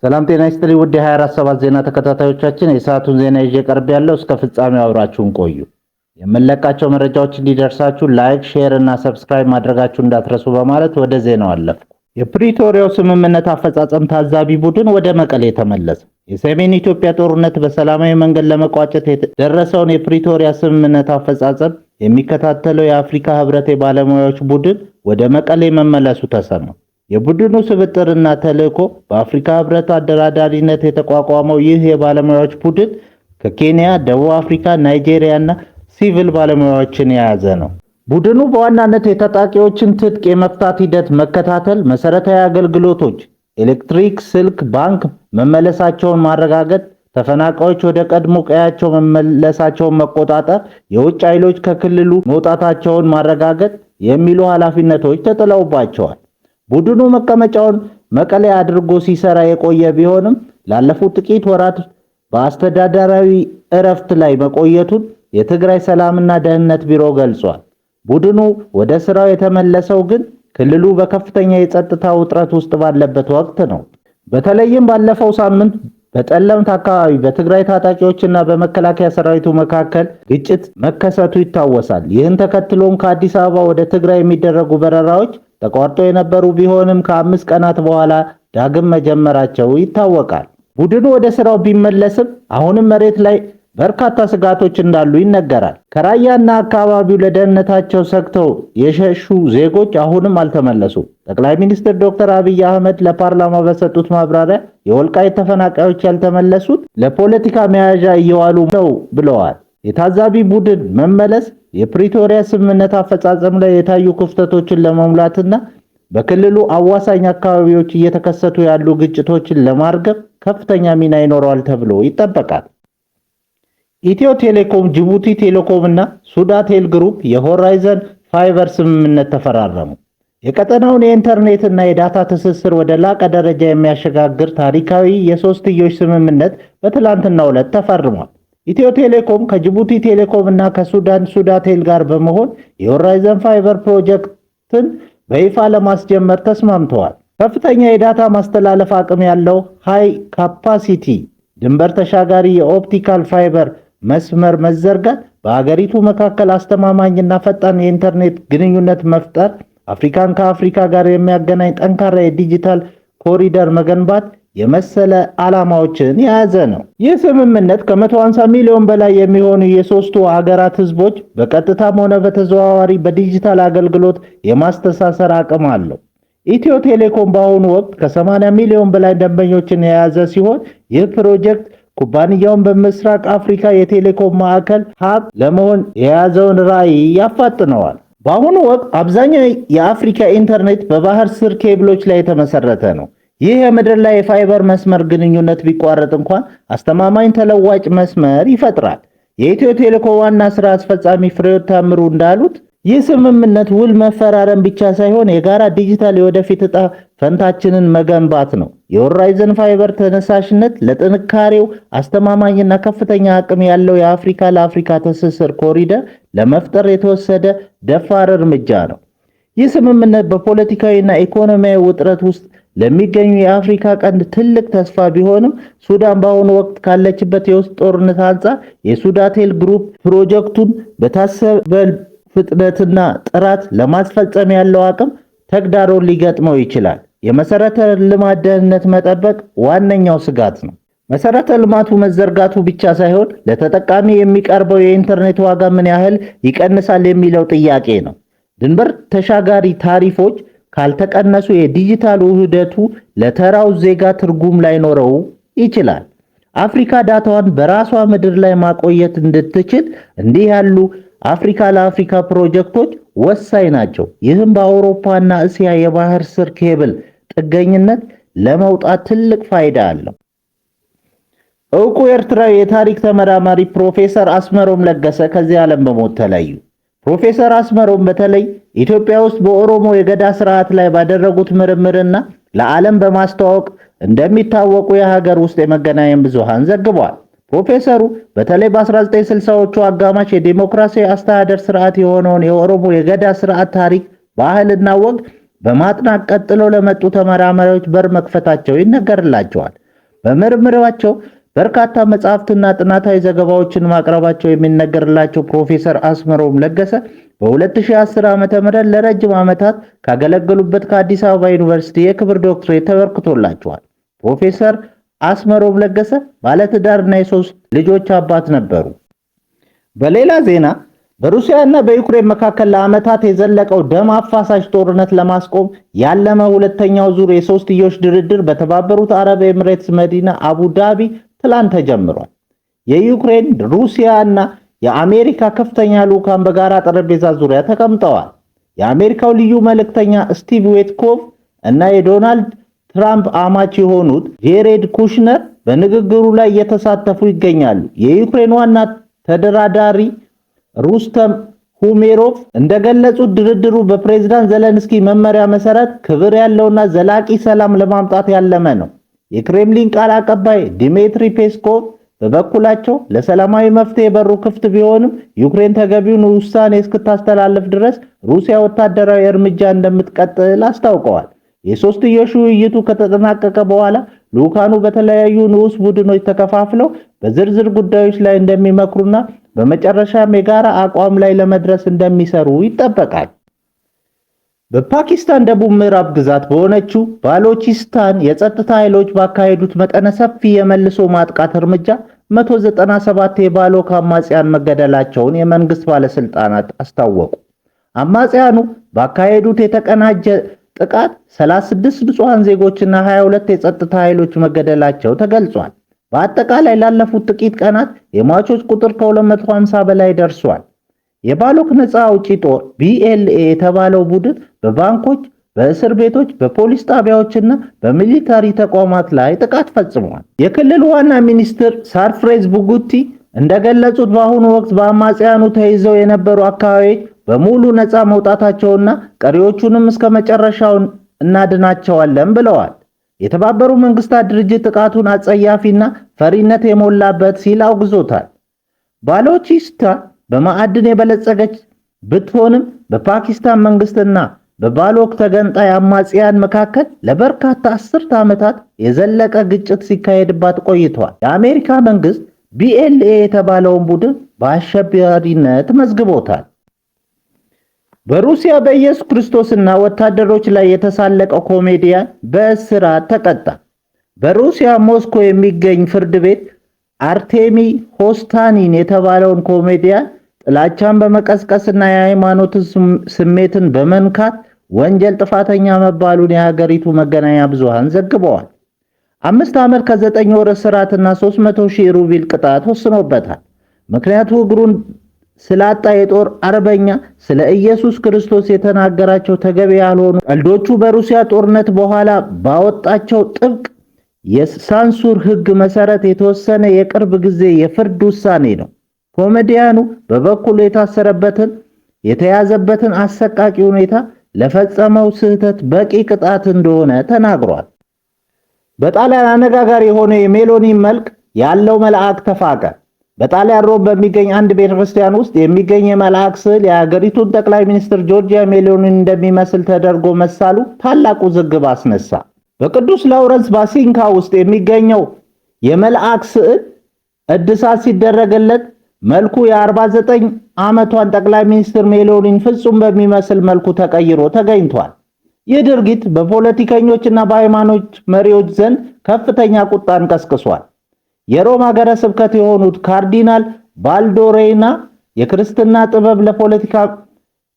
ሰላም ጤና ይስጥልኝ ውድ የ24/7 ዜና ተከታታዮቻችን፣ የሰዓቱን ዜና ይዤ ቀርቤያለሁ። እስከ ፍጻሜው አብራችሁን ቆዩ። የምንለቃቸው መረጃዎች እንዲደርሳችሁ like፣ share እና subscribe ማድረጋችሁ እንዳትረሱ በማለት ወደ ዜናው አለፍኩ። የፕሪቶሪያው ስምምነት አፈጻጸም ታዛቢ ቡድን ወደ መቀሌ ተመለሰ። የሰሜን ኢትዮጵያ ጦርነት በሰላማዊ መንገድ ለመቋጨት የደረሰውን የፕሪቶሪያ ስምምነት አፈጻጸም የሚከታተለው የአፍሪካ ህብረት የባለሙያዎች ቡድን ወደ መቀሌ መመለሱ ተሰማ። የቡድኑ ስብጥርና ተልዕኮ በአፍሪካ ህብረት አደራዳሪነት የተቋቋመው ይህ የባለሙያዎች ቡድን ከኬንያ፣ ደቡብ አፍሪካ፣ ናይጄሪያ እና ሲቪል ባለሙያዎችን የያዘ ነው። ቡድኑ በዋናነት የታጣቂዎችን ትጥቅ የመፍታት ሂደት መከታተል፣ መሰረታዊ አገልግሎቶች ኤሌክትሪክ፣ ስልክ፣ ባንክ መመለሳቸውን ማረጋገጥ፣ ተፈናቃዮች ወደ ቀድሞ ቀያቸው መመለሳቸውን መቆጣጠር፣ የውጭ ኃይሎች ከክልሉ መውጣታቸውን ማረጋገጥ የሚሉ ኃላፊነቶች ተጥለውባቸዋል። ቡድኑ መቀመጫውን መቀሌ አድርጎ ሲሰራ የቆየ ቢሆንም ላለፉት ጥቂት ወራት በአስተዳደራዊ እረፍት ላይ መቆየቱን የትግራይ ሰላምና ደህንነት ቢሮ ገልጿል። ቡድኑ ወደ ስራው የተመለሰው ግን ክልሉ በከፍተኛ የጸጥታ ውጥረት ውስጥ ባለበት ወቅት ነው። በተለይም ባለፈው ሳምንት በጠለምት አካባቢ በትግራይ ታጣቂዎችና በመከላከያ ሰራዊቱ መካከል ግጭት መከሰቱ ይታወሳል። ይህን ተከትሎም ከአዲስ አበባ ወደ ትግራይ የሚደረጉ በረራዎች ተቋርጦ የነበሩ ቢሆንም ከ5 ቀናት በኋላ ዳግም መጀመራቸው ይታወቃል። ቡድኑ ወደ ስራው ቢመለስም አሁንም መሬት ላይ በርካታ ስጋቶች እንዳሉ ይነገራል። ከራያና አካባቢው ለደህንነታቸው ሰግተው የሸሹ ዜጎች አሁንም አልተመለሱም። ጠቅላይ ሚኒስትር ዶክተር አብይ አህመድ ለፓርላማ በሰጡት ማብራሪያ የወልቃይት ተፈናቃዮች ያልተመለሱት ለፖለቲካ መያዣ እየዋሉ ነው ብለዋል። የታዛቢ ቡድን መመለስ የፕሪቶሪያ ስምምነት አፈጻጸም ላይ የታዩ ክፍተቶችን ለመሙላትና በክልሉ አዋሳኝ አካባቢዎች እየተከሰቱ ያሉ ግጭቶችን ለማርገብ ከፍተኛ ሚና ይኖረዋል ተብሎ ይጠበቃል። ኢትዮ ቴሌኮም፣ ጅቡቲ ቴሌኮም እና ሱዳቴል ግሩፕ የሆራይዘን ፋይበር ስምምነት ተፈራረሙ። የቀጠናውን የኢንተርኔት እና የዳታ ትስስር ወደ ላቀ ደረጃ የሚያሸጋግር ታሪካዊ የሶስትዮሽ ስምምነት በትላንትናው ዕለት ተፈርሟል። ኢትዮ ቴሌኮም ከጅቡቲ ቴሌኮም እና ከሱዳን ሱዳቴል ጋር በመሆን የሆራይዘን ፋይበር ፕሮጀክትን በይፋ ለማስጀመር ተስማምተዋል። ከፍተኛ የዳታ ማስተላለፍ አቅም ያለው high capacity ድንበር ተሻጋሪ የ optical fiber መስመር መዘርጋት በአገሪቱ መካከል አስተማማኝና ፈጣን የኢንተርኔት ግንኙነት መፍጠር፣ አፍሪካን ከአፍሪካ ጋር የሚያገናኝ ጠንካራ የዲጂታል ኮሪደር መገንባት የመሰለ ዓላማዎችን የያዘ ነው። ይህ ስምምነት ከ150 ሚሊዮን በላይ የሚሆኑ የሶስቱ አገራት ህዝቦች በቀጥታም ሆነ በተዘዋዋሪ በዲጂታል አገልግሎት የማስተሳሰር አቅም አለው። ኢትዮ ቴሌኮም በአሁኑ ወቅት ከ80 ሚሊዮን በላይ ደንበኞችን የያዘ ሲሆን፣ ይህ ፕሮጀክት ኩባንያውን በምስራቅ አፍሪካ የቴሌኮም ማዕከል hub ለመሆን የያዘውን ራዕይ ያፋጥነዋል። በአሁኑ ወቅት አብዛኛው የአፍሪካ ኢንተርኔት በባህር ስር ኬብሎች ላይ የተመሰረተ ነው። ይህ የምድር ላይ የፋይበር መስመር ግንኙነት ቢቋረጥ እንኳን አስተማማኝ ተለዋጭ መስመር ይፈጥራል። የኢትዮ ቴሌኮም ዋና ስራ አስፈጻሚ ፍሬሕይወት ታምሩ እንዳሉት፣ ይህ ስምምነት ውል መፈራረም ብቻ ሳይሆን የጋራ ዲጂታል የወደፊት ዕጣ ፈንታችንን መገንባት ነው። የሆራይዘን ፋይበር ተነሳሽነት ለጥንካሬው አስተማማኝና ከፍተኛ አቅም ያለው የአፍሪካ ለአፍሪካ ትስስር ኮሪደር ለመፍጠር የተወሰደ ደፋር እርምጃ ነው። ይህ ስምምነት በፖለቲካዊና ኢኮኖሚያዊ ውጥረት ውስጥ ለሚገኙ የአፍሪካ ቀንድ ትልቅ ተስፋ ቢሆንም፣ ሱዳን በአሁኑ ወቅት ካለችበት የውስጥ ጦርነት አንጻር የሱዳቴል ግሩፕ ፕሮጀክቱን በታሰበው ፍጥነትና ጥራት ለማስፈጸም ያለው አቅም ተግዳሮት ሊገጥመው ይችላል። የመሰረተ ልማት ደህንነት መጠበቅ ዋነኛው ስጋት ነው። መሰረተ ልማቱ መዘርጋቱ ብቻ ሳይሆን ለተጠቃሚ የሚቀርበው የኢንተርኔት ዋጋ ምን ያህል ይቀንሳል የሚለው ጥያቄ ነው። ድንበር ተሻጋሪ ታሪፎች ካልተቀነሱ የዲጂታል ውህደቱ ለተራው ዜጋ ትርጉም ላይኖረው ይችላል። አፍሪካ ዳታዋን በራሷ ምድር ላይ ማቆየት እንድትችል እንዲህ ያሉ አፍሪካ ለአፍሪካ ፕሮጀክቶች ወሳኝ ናቸው። ይህም በአውሮፓና እስያ የባህር ስር ኬብል ጥገኝነት ለመውጣት ትልቅ ፋይዳ አለው። እውቁ ኤርትራዊ የታሪክ ተመራማሪ ፕሮፌሰር አስመሮም ለገሰ ከዚህ ዓለም በሞት ተለዩ። ፕሮፌሰር አስመሮም በተለይ ኢትዮጵያ ውስጥ በኦሮሞ የገዳ ስርዓት ላይ ባደረጉት ምርምርና ለዓለም በማስተዋወቅ እንደሚታወቁ የሀገር ውስጥ የመገናኛ ብዙሃን ዘግበዋል። ፕሮፌሰሩ በተለይ በ1960ዎቹ አጋማሽ የዴሞክራሲያዊ አስተዳደር ስርዓት የሆነውን የኦሮሞ የገዳ ስርዓት ታሪክ፣ ባህልና ወግ በማጥናት ቀጥለው ለመጡ ተመራማሪዎች በር መክፈታቸው ይነገርላቸዋል። በምርምራቸው በርካታ መጽሐፍትና ጥናታዊ ዘገባዎችን ማቅረባቸው የሚነገርላቸው ፕሮፌሰር አስመሮም ለገሰ በ2010 ዓ.ም ለረጅም ዓመታት ካገለገሉበት ከአዲስ አበባ ዩኒቨርሲቲ የክብር ዶክትሬት ተበርክቶላቸዋል። ፕሮፌሰር አስመሮም ለገሰ ባለትዳርና የሶስት ልጆች አባት ነበሩ። በሌላ ዜና በሩሲያ እና በዩክሬን መካከል ለዓመታት የዘለቀው ደም አፋሳሽ ጦርነት ለማስቆም ያለመ ሁለተኛው ዙር የሶስትዮሽ ድርድር በተባበሩት አረብ ኤምሬትስ መዲና አቡዳቢ ትላንት ተጀምሯል። የዩክሬን፣ ሩሲያ እና የአሜሪካ ከፍተኛ ልዑካን በጋራ ጠረጴዛ ዙሪያ ተቀምጠዋል። የአሜሪካው ልዩ መልእክተኛ ስቲቭ ዊትኮቭ እና የዶናልድ ትራምፕ አማች የሆኑት ጄሬድ ኩሽነር በንግግሩ ላይ እየተሳተፉ ይገኛሉ። የዩክሬን ዋና ተደራዳሪ ሩስተም ሁሜሮቭ እንደገለጹት ድርድሩ በፕሬዝዳንት ዘለንስኪ መመሪያ መሰረት ክብር ያለውና ዘላቂ ሰላም ለማምጣት ያለመ ነው። የክሬምሊን ቃል አቀባይ ዲሚትሪ ፔስኮቭ በበኩላቸው ለሰላማዊ መፍትሄ በሩ ክፍት ቢሆንም ዩክሬን ተገቢውን ውሳኔ እስክታስተላልፍ ድረስ ሩሲያ ወታደራዊ እርምጃ እንደምትቀጥል አስታውቀዋል። የሶስትዮሽ ውይይቱ ከተጠናቀቀ በኋላ ልዑካኑ በተለያዩ ንዑስ ቡድኖች ተከፋፍለው በዝርዝር ጉዳዮች ላይ እንደሚመክሩና በመጨረሻም የጋራ አቋም ላይ ለመድረስ እንደሚሰሩ ይጠበቃል። በፓኪስታን ደቡብ ምዕራብ ግዛት በሆነችው ባሎቺስታን የጸጥታ ኃይሎች ባካሄዱት መጠነ ሰፊ የመልሶ ማጥቃት እርምጃ 197 የባሎክ አማጽያን መገደላቸውን የመንግስት ባለስልጣናት አስታወቁ። አማጽያኑ ባካሄዱት የተቀናጀ ጥቃት 36 ንጹሐን ዜጎችና 22 የጸጥታ ኃይሎች መገደላቸው ተገልጿል። በአጠቃላይ ላለፉት ጥቂት ቀናት የሟቾች ቁጥር ከ250 በላይ ደርሷል። የባሎክ ነፃ አውጪ ጦር ቢኤልኤ የተባለው ቡድን በባንኮች፣ በእስር ቤቶች፣ በፖሊስ ጣቢያዎችና በ military ተቋማት ላይ ጥቃት ፈጽሟል። የክልሉ ዋና ሚኒስትር ሳርፍሬዝ ቡጉቲ እንደገለጹት በአሁኑ ወቅት በአማጽያኑ ተይዘው የነበሩ አካባቢዎች በሙሉ ነፃ መውጣታቸውና ቀሪዎቹንም እስከ መጨረሻው እናድናቸዋለን ብለዋል። የተባበሩ መንግስታት ድርጅት ጥቃቱን አጸያፊና ፈሪነት የሞላበት ሲል አውግዞታል። ባሎቺስታን በማዕድን የበለጸገች ብትሆንም በፓኪስታን መንግስትና በባሎክ ተገንጣይ አማጽያን መካከል ለበርካታ አስርተ ዓመታት የዘለቀ ግጭት ሲካሄድባት ቆይቷል። የአሜሪካ መንግስት ቢኤልኤ የተባለውን ቡድን በአሸባሪነት መዝግቦታል። በሩሲያ በኢየሱስ ክርስቶስና ወታደሮች ላይ የተሳለቀው ኮሜዲያን በእስራት ተቀጣ። በሩሲያ ሞስኮ የሚገኝ ፍርድ ቤት አርቴሚ ሆስታኒን የተባለውን ኮሜዲያን ጥላቻን በመቀስቀስና የሃይማኖት ስሜትን በመንካት ወንጀል ጥፋተኛ መባሉን የሀገሪቱ መገናኛ ብዙሃን ዘግበዋል። 5 ዓመት ከ9 ወር እስራትና 300 ሺህ ሩብል ቅጣት ወስኖበታል። ምክንያቱ እግሩን ስላጣ የጦር አርበኛ ስለ ኢየሱስ ክርስቶስ የተናገራቸው ተገቢ ያልሆኑ ቀልዶቹ በሩሲያ ጦርነት በኋላ ባወጣቸው ጥብቅ የሳንሱር ሕግ መሰረት የተወሰነ የቅርብ ጊዜ የፍርድ ውሳኔ ነው። ኮሜዲያኑ በበኩሉ የታሰረበትን የተያዘበትን አሰቃቂ ሁኔታ ለፈጸመው ስህተት በቂ ቅጣት እንደሆነ ተናግሯል። በጣሊያን አነጋጋሪ የሆነ የሜሎኒ መልክ ያለው መልአክ ተፋቀ። በጣሊያን ሮም በሚገኝ አንድ ቤተክርስቲያን ውስጥ የሚገኝ የመልአክ ስዕል የሀገሪቱን ጠቅላይ ሚኒስትር ጆርጂያ ሜሎኒን እንደሚመስል ተደርጎ መሳሉ ታላቅ ውዝግብ አስነሳ። በቅዱስ ላውረንስ ባሲሊካ ውስጥ የሚገኘው የመልአክ ስዕል እድሳት ሲደረግለት መልኩ የ49 ዓመቷን ጠቅላይ ሚኒስትር ሜሎኒን ፍጹም በሚመስል መልኩ ተቀይሮ ተገኝቷል። ይህ ድርጊት በፖለቲከኞችና በሃይማኖት መሪዎች ዘንድ ከፍተኛ ቁጣን ቀስቅሷል። የሮም ሀገረ ስብከት የሆኑት ካርዲናል ባልዶ ሬይና የክርስትና ጥበብ ለፖለቲካ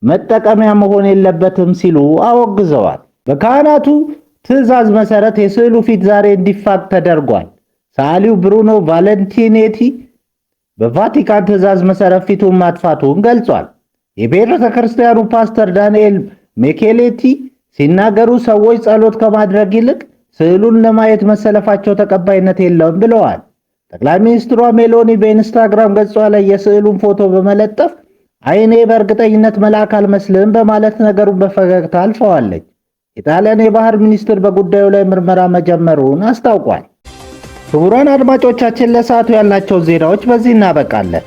መጠቀሚያ መሆን የለበትም ሲሉ አወግዘዋል። በካህናቱ ትዕዛዝ መሰረት የስዕሉ ፊት ዛሬ እንዲፋቅ ተደርጓል። ሰዓሊው ብሩኖ ቫለንቲኔቲ በቫቲካን ትዕዛዝ መሰረት ፊቱን ማጥፋቱን ገልጿል። የቤተ ክርስቲያኑ ፓስተር ዳንኤል ሜኬሌቲ ሲናገሩ ሰዎች ጸሎት ከማድረግ ይልቅ ስዕሉን ለማየት መሰለፋቸው ተቀባይነት የለውም ብለዋል። ጠቅላይ ሚኒስትሯ ሜሎኒ በኢንስታግራም ገጿ ላይ የስዕሉን ፎቶ በመለጠፍ "አይኔ በእርግጠኝነት መልአክ አልመስልም" በማለት ነገሩን በፈገግታ አልፈዋለች። የጣሊያን የባህር ሚኒስትር በጉዳዩ ላይ ምርመራ መጀመሩን አስታውቋል። ክቡራን አድማጮቻችን፣ ለሰዓቱ ያልናቸው ዜናዎች በዚህ እናበቃለን።